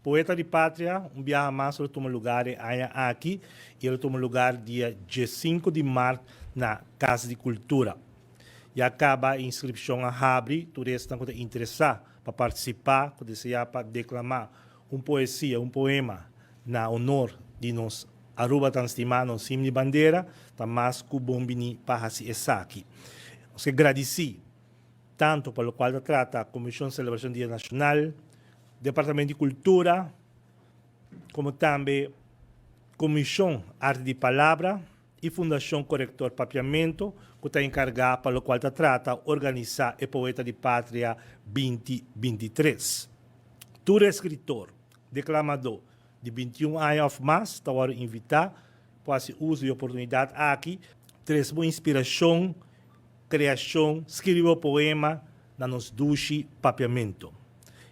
Poeta di Patria un biaha mas lo tuma lugar e aña aki y lo tuma lugar dia diescinco di mart na Cas di Cultura. Ya caba e inscripcion a habri, tur esnan cu ta interesa pa participa, cu desea pa declama un poesia, un poema na honor di nos Aruba tan stima, nos himno y bandera, ta mas cu bon bini pa haci esaki. Nos ke gradici tanto pa locual ta trata Comision Celebracion Dia Nacional, Departamento di Cultura, como tambe Comision Arte di Palabra y Fundacion Corector Papiamento cu ta encarga pa locual ta trata organisa e Poeta di Patria 2023. Tur escritor, declamador di 21 aña of mas ta worde invita pa haci uso di e oportunidad aki. Trece bo inspiracion, creacion, scribi bo poema na nos dushi Papiamento.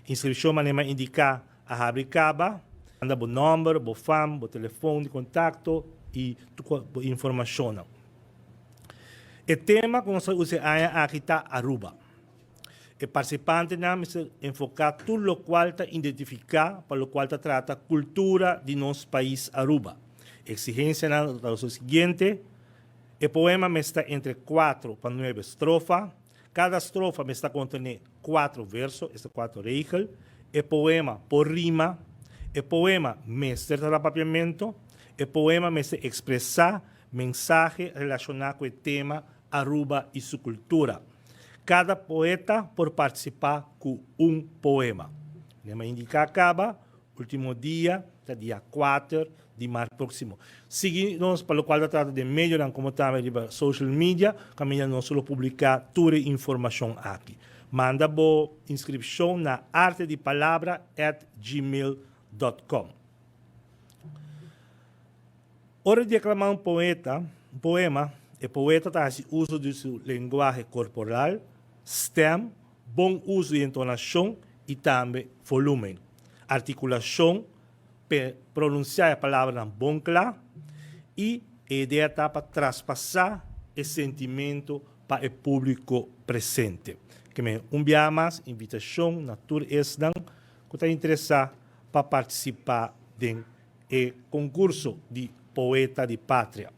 Inscripcion manera mi a indica a habri caba. Manda bo nomber, bo fam, bo telefon di contacto y tur bo informacionnan. E tema cu nos ta usa e aña aki ta Aruba. E participantenan mester enfoca tur locual ta identifica pa locual ta trata cultura di nos pais Aruba. Exigencianan ta lo siguiente, E poema mester ta entre cuatro pa nuebe strofa. Kada strofa mester kontené kuatro verso, esta kuatro regel. E poema por rima. E poema mester ta na papiamentu. E poema mester ekspresá mensahe relashoná ku e tema Aruba i su kultura. Kada poeta por partisipá ku un poema. Nema indiká kaba Ultimo dia ta dia kuater di mart proximo. Sigui nos pa locual ta trata den medionan como tambe riba social media caminda nos lo publica tur e informacion aki. Manda bo inscripcion na artedipalabra at gmail dot com. Ora di declama un poeta, un poema, e poeta ta haci uso di su lenguahe corporal, stem, bon uso di entonacion y tambe volumen. Articulacion p'e pronuncia e palabranan bon cla y e idea ta pa traspasa e sentimento pa e publico presente. Keme un biaha mas invitacion na tur esnan cu ta interesa pa participa den e concurso di Poeta di Patria.